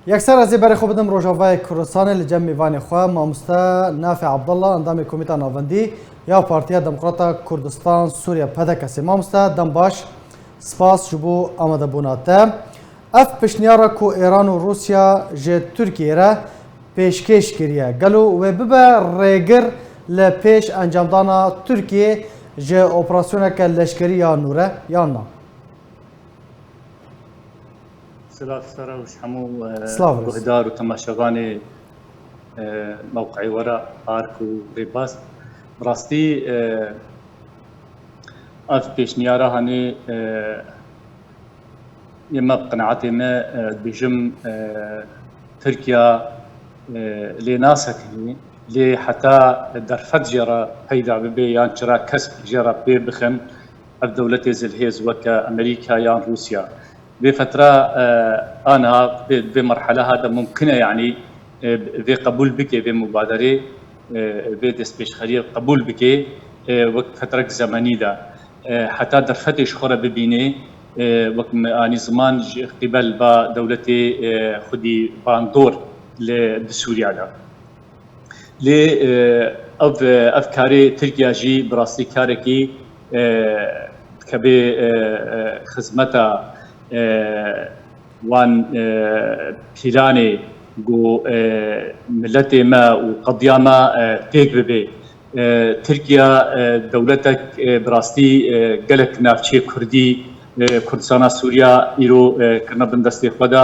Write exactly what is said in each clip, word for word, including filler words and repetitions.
Yekser ez ê berê xwe bidim Rojavayê Kurdistanê li cem mêvanê xwe, mamoste Nafi Abdullah, endamê Komîta Navendî ya Partiya Demokrata Kurdistan Sûriye, P D K S. Mamoste, dem baş, spas ji bo amadebûna te. Ev pişniyara ku Îran û Rûsya ji Tirkiyê re pêşkêş kiriye, gelo wê bibe rêgir li pêş encamdana Tirkiyê ji operasyoneke leşkerî ya nû re, yan na? Silav sera û ji hemû, e, Silav û guhdar û temaşevanê, e, mewqeyê we re, Ark û Rêbaz. Bi rastî, e, ev pêşniyara hanê, e, yê me bi qenaetê me, e, dibêjim, e, Tirkiya, e, lê nasekinî, lê heta derfet jê re peyda bibe yan çira kesp jê re pê bixin, ev dewletê zilhêz weke Amerîka yan Rûsya. Vê fetra, e, aniha, vê, vê merheleha de mumkin e, yanî, e, vê qebûl bike, vê mubaderê, e, vê destpêşxeriyê qebûl bike, e, wek fetrek zemenî de, e, heta derfetê ji xwe re bibîne, e, wek me anî ziman ji qîbel ba dewletê, e, xwedî bandor li, di Sûriya de. Lê, e, ev, ev karê Tirkiya jî bi rastî karekî, e, dikeve, e, e, xizmeta, e, wan, e, pîlanê ku, e, miletê me û qediya me, e, têk bibe. E, Tirkiya, e, dewletek, e, bi rastî, e, gelek navçeyê Kurdî, e, Kurdistana Sûriya îro, e, kirine bin destê xwe de,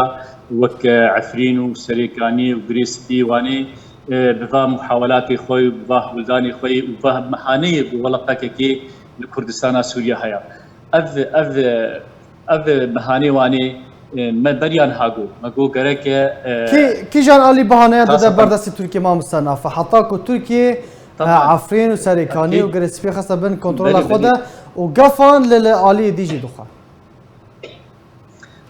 wek, e, Efrîn û Serêkanî û Girê Spî, Wanê, e, bi va muhawelatê xwe û bi va hewldanê xwe û va mehaneyê ku wela P K K li Kurdistana Sûriya heye. Ev, ev, ev mehanê Wanê, e, me beriya niha got. Me got gerek e, e, Kî, kîjan alî bahaneya dide berdestê Tirkiyê, mamoste Nafi? Heta ku Tirkiye, e, Efrîn û Serêkanî û Girê Spî xiste bin kontrola xwe de û gefan li, li aliyê dî jî dixwe.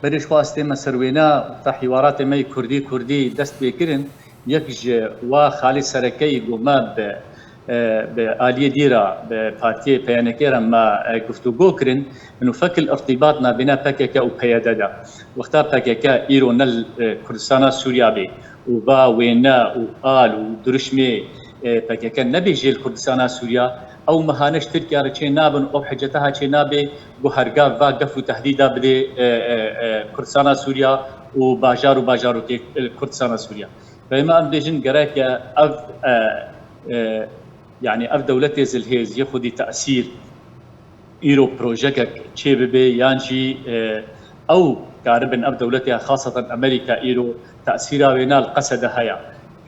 Berê ji xwe ez tême ser wêna, ta hîwaratê me yê kurdî kurdî dest pê kirin, yek ji wa xalê serekeyî ku me bi, e, bi aliyê dî re, bi partiyê P Y N K re me, e, guftûgo kirin, min û fekil irtîbat nabêna P K K û P Y D de. Wexta P K K îro ne li, e, Kurdistana Sûriya bê û va wêne û al û dirişmê, e, P K K nebê jê li Kurdistana Sûriya, ew mehane ji Tirkiya re çê nabin, ew hiceta ha çê nabê, ku hergav va gef û tehdîda bidê, e, e, e, Kurdistana Sûriya û bajar û bajarokê, e, Kurdistana Sûriya. Peyma em bêjin gereke ev, e, e, yanî ev dewletê zilhêz yê xwedî tesîr îro projekek çê bibe yan jî, e, ew karibin ev dewletê ya xaseten Amerîka îro tesîra wê na li Qesede heye.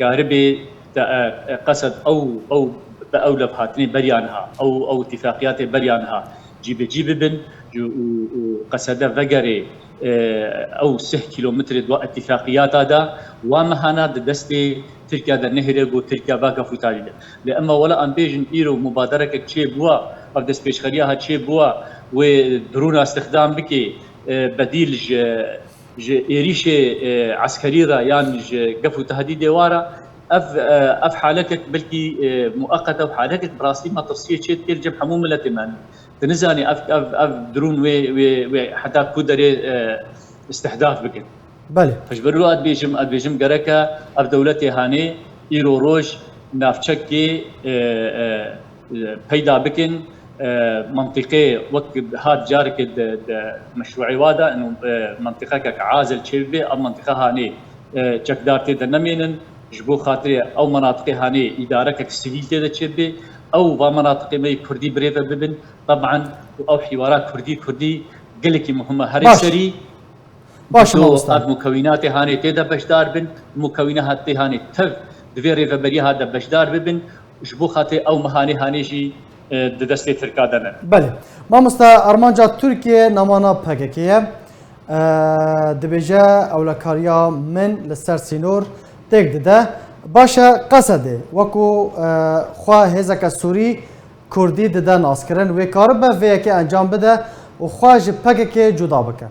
Karibê te, e, e, Qesed ew, ew bi ew levhatinê beriya niha, ew, ew îtîfaqiyatê beriya niha cîbecî bibin û, û Qesede vegerê, e, ew sih kîlometrê di wa îtîfaqiyata de, wa mehana di destê Tirkiya de nehêre ku Tirkiya va gef û tarî de. Lê ema wela em bêjin îro mubaderekek çê bûwa, ev destpêşxeriya ha çê bûwa, wê drûna îstixdam bike, e, bedîl ji, ji êrîşê, e, eskerî re yan ji gef û tehdîdê wa re, ev, e, ev halekek belkî, e, mueqet e û halekek bi rastî metirsiyê çê dike li cem hemû miletê me. Tu nizanî ev, ev, ev drûn wê, wê, wê heta ku derê, e, îstihdaf bikin. Belê. Ji ber wilo ez dibêjim, ez dibêjim gereke ev dewletê hanê îro roj navçekê, e, e, e, peyda bikin, e, mentiqê wek hat carekê di, di meşrûê wa de, ino, e, mentiqekek azel çêbibe, ev mentiqe hanê, e, çekdar tê de nemênin, ji bo xatirê ew menatiqê hanê îdarekek sivîl tê de çêbibe, ew va menatiqê me yê kurdî birêve bibin, teban ku ew hîwara kurdî kurdî gelekî muhim e. Herî Baş. serî Baş, Dû mamoste. Ev mukewînatê hanê tê de beşdar bin, mukewîna hat tê hanê tev di vê rêveberiya hat de beşdar bibin, ji bo xatirê ew mehanê hanê jî, e, di destê Tirka de ne. Belê. Mamoste, armanca Tirkiye namana P K K ye. E, dibêje ewlekariya min li ser sînor têk dide. Baş e, Qesedê wekû, e, xwe hêzeke Sûrî, Kurdî dide naskirin. Wê karibe vê yekê encam bide û xwe ji P K K cuda bike.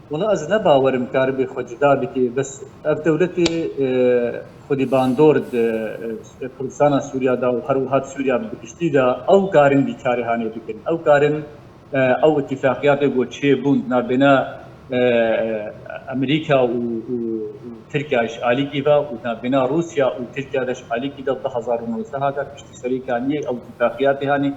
Wela ez ne bawerim karibe xwe cuda bike, bes ev dewletê, e, xwedî bandor di, e, Kurdistana Sûriya de û her wiha di Sûriya bi giştî de ew karin vî karê hanê bikin. Ew karin, e, ew îtîfaqiyatê ku çêbûn nabêna e, Amerîka û, û, û Tirkiye ji alîkî ve û navbêna Rûsya û Tirkiye de ji alîkî de du hezar û nozdeh de piştî serî kaniyê ew îtîfaqiyatê hanê.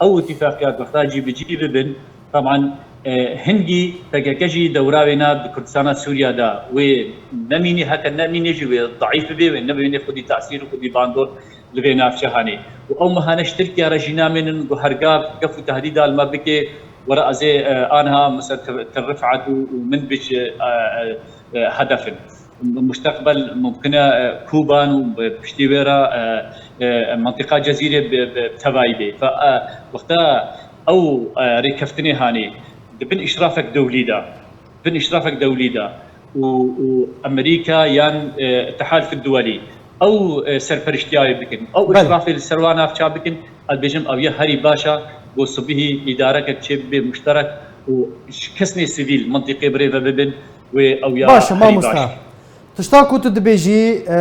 Ew îtîfaqiyat wexta cî bi cî bibin, teban, e, hingî P K K jî dewra wê ne di Kurdistana Sûriya de wê nemînî, heke nemînê jî wê daîf bibe, wê nebimîne xwedî tesîr û xwedî bandor li vê navçe hanê. Û ew mehane ji Tirkiye re jî namênin ku hergav gef û tehdîda li me bike, were ez ê, e, anha mesela Tir-, Tir Rifat û, û Minbic, e, e, e, hedef in. Musteqbel mumkin e, e, Koban û bi piştî wê re, e, e, mentiqa Cezîrê bi, bi tevayî bê. Fe, e, wexta ew, e, rêkeftinê hanê di bin îşrafek dewlî de, bin îşrafek dewlî de û, û Amerîka yan, e, Îtihad Dewelî ew, e, serperiştiya wê bikin, ew Belê. îşrafê li ser wan navça bikin, ez dibêjim ew ya herî baş e, ku sibihî îdarekek çê bibe muşterek û ji kesnê sivîl mentiqê bi rê ve bibin, wê ew ya Baş e, herî mamosta. baş. Tişta ku tu dibêjî, e,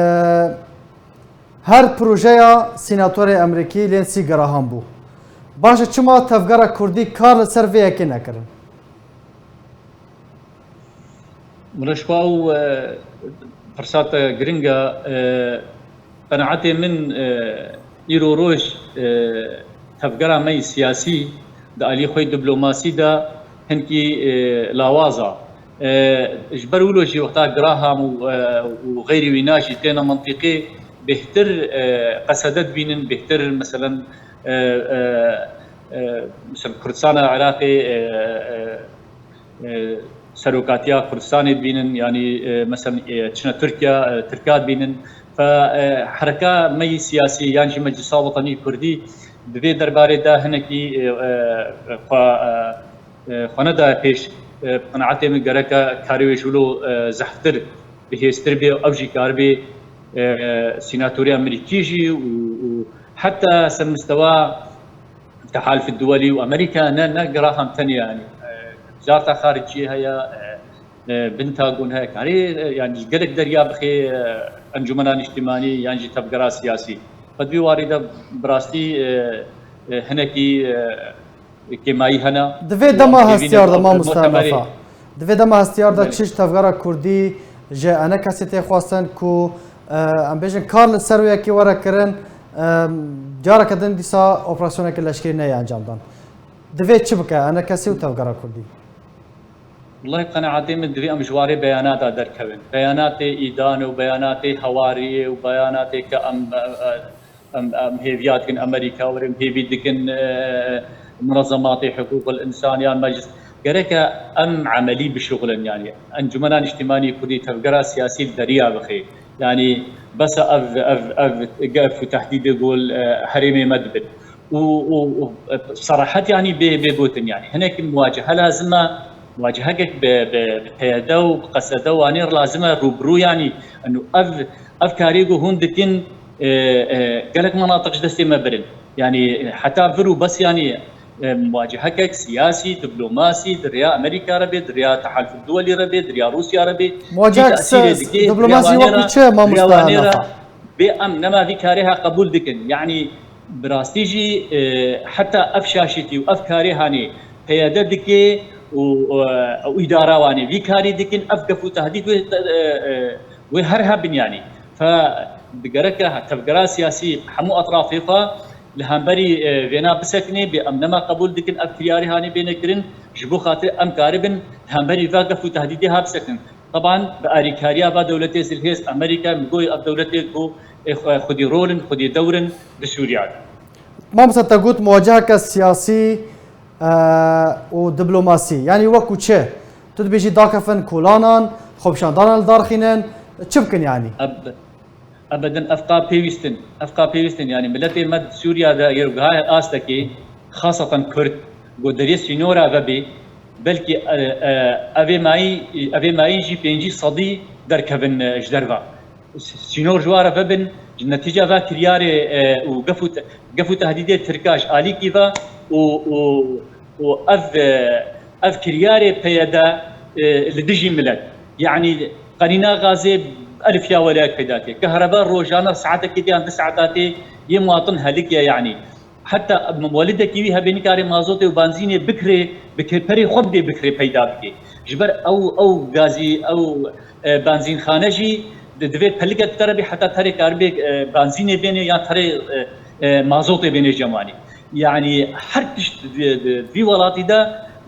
her projeya sînatorê Amerîkî Lindsey Graham bû. Baş e, çima tevgera Kurdî kar li ser vê yekê nekirin? Mire ji xwe ew, e, pirsa te giring e, e, qenaetê min, e, îro roj, e, tevgera me yî siyasî di alî xwe yî diplomasî de hinkî, e, lawaz e. E, ji ber wilo jî wexta Graham û, e, û xeyrî wîna jî têne mentiqê bêhtir, e, qesede dibînin, bêhtir meselen, e, e, e, mesela Kurdistana Iraqê, e, e, e, serokatiya Kurdistanê dibînin, yanî, e, mesela, e, çine Tirkiye, e, Tirka dibînin. Fe, e, hereka me yî siyasî yan jî Meclisa Wetanî Kurdî di vê derbarê de hinekî, e, e, xwe, e, e, xwe nedaye pêş. E, bi qenaetê min gereke karê wê ji wilo, e, zehftir, bihêztir bê, ew jî karibê, e, sînatorê Amerîkî jî û, û heta ser mistewa Tehalf Duwelî û Amerîka, ne, ne Graham tenê, yanî, e, wezareta xariciyê heye, e, e, Pentagon heye, karê, e, yanî ji gelek derya bixê, e, Encumena Niştimanî yan jî tevgera siyasî. Xwe di vî warî de bi rastî, e, e, hinekî, e, kêmayî hene. Di vê dema hestiyar de, mamosta Nafa. Di vê dema hestiyar de çi ji tevgera Kurdî, ji enekesê tê xwestin ku, e, em bêjin kar li ser wê yekê were kirin, e, careke din dîsa operasyoneke leşkerî neyê encam dan. Divê çi bike enekesê û tevgera Kurdî? Wellahî qenaetê min divê em ji warê beyanata derkevin. Beyanatê îdanê û beyanatê hewariyê û beyanatê ke em, e, e, em, em hêviya dikin Amerîka were, em hêvî dikin, e, munezematê hiqûqil însan yan meclis. Gereke em emelî bişuxulin, yanî Encumena Niştimanî Kurdî tevgera siyasî li deriya bixê. Yanî bes e ev, ev, ev gef û tehdîdê ku li, e, herêmê me dibin. Û, û, û, e, serahet, yanî bê, bê gotin, yanî hinek muwacehe lazim e, muwacehekek bi, bi, bi P Y D û bi qesede û anê re lazim e, rûbirû, yanî, eno ev, ev karê ku hûn dikin, e, e, gelek menatiq ji destê me birin. Yanî heta vir û bes, yanî, e, muwacehekek siyasî, diplomasî, di rêya Amerîka re bê, di rêya Tehalf Duwelî re bê, di rêya Rûsya re bê, Muwacehek tesîrê se-, dikê, di rêya diplomasî wanê wekî re, çi, mamosta rêya wanê re Nafa? Bê em nema vî karê ha qebûl dikin. Yanî bi rastî jî, e, heta ev şaşîtî û ev karê hanê P Y D dike û, e, û îdara wanê vî karî dikin, ev gef û tehdîd wê, e, e, wê her hebin yanî. Fe digereke tevgera siyasî hemû etrafê xwe li hemberî, e, vêna bisekine, bê em nema qebûl dikin ev kiryarê hanê bêne kirin, ji bo xatir em karibin li hemberî ve gef û tehdîdê ha bisekinin. Teban bi alîkariya va dewletê zilhêz Amerîka, min goyî ev dewletê ku, e, xwe-, xwedî rol in, xwedî dewr in di Sûriya de. Mamosta, te got muwaceheke siyasî, e, û diplomasî. Yanî wekû çi? Tu dibêjî dakefin kolanan, xwepişandanan li dar xînin, çi bikin yanî? Eb-, ebedin ev qa pêwîst in. Ev qa pêwîst in. Yanî miletê me di Sûriya de eger gihaya astekê, xaseten Kurd, ku deriyê sînora vebê, belkî, e, e, evê mayî, evê mayî jî pêncî sedî derkevin, e, ji derve. Sînor ji wa re vebin, ji netîca va kiryarê, e, û gef û te-, gef û tehdîdê Tirka ji alîkî ve û, û, û ev, e, ev kiryarê P Y D, e, li dijî milet. Yanî qenîna gazê elif ya welek peyda tê. Kehreba rojane saetekê diyan du saeta tê yê muwatin helik ye yanî. Heta welidekî wî hebê nikarê mazotê û benzînê bikirê, bikirê perê xwe bidê bikirê peyda bike. Ji ber ew, ew gazî, ew, e, benzînxane jî di-, divê pelikek bi te re bê, heta terê karibê, e, benzînê bênê yan terê, e, e, mazotê bênê cemanî. Yanî her tişt di, di vî welatî de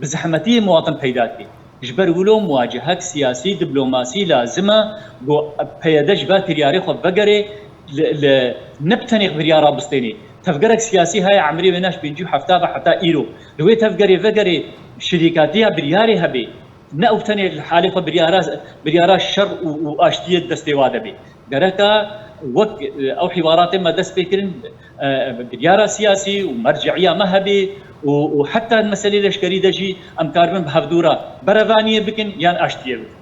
bi zehmetiyê muwatin peyda dike. Ji ber wilo muwacehek siyasî, diplomasî lazim e ku P Y D ji ber kiryarê xwe vegerê, li, li, ne bi tenê biryara bistênê. Tevgerek siyasî heye, emirê wê ne ji pêncî û hefta ve heta îro. Li wê tevgerê vegerê şirîkatiya biryarê hebê. Ne ew tenê li halê xwe biryara, biryara şer û, û aştiyê destê wa de bê. Gereka wek, e, ew hîwaratê me dest pê kirin, e, biryara siyasî û merciya me hebê û, û heta meselê leşkerî de jî em karibin bi hevdû re berevaniyê bikin yan aştiyê bikin.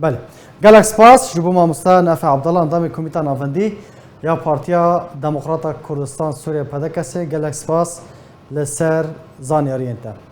Belê. Gelek spas ji bo mamoste Nafi Abdallah, endamê Komîta Navendî ya Partiya Demokrata Kurdistan Sûriye, P D K S. Gelek spas li ser zanyariyên te.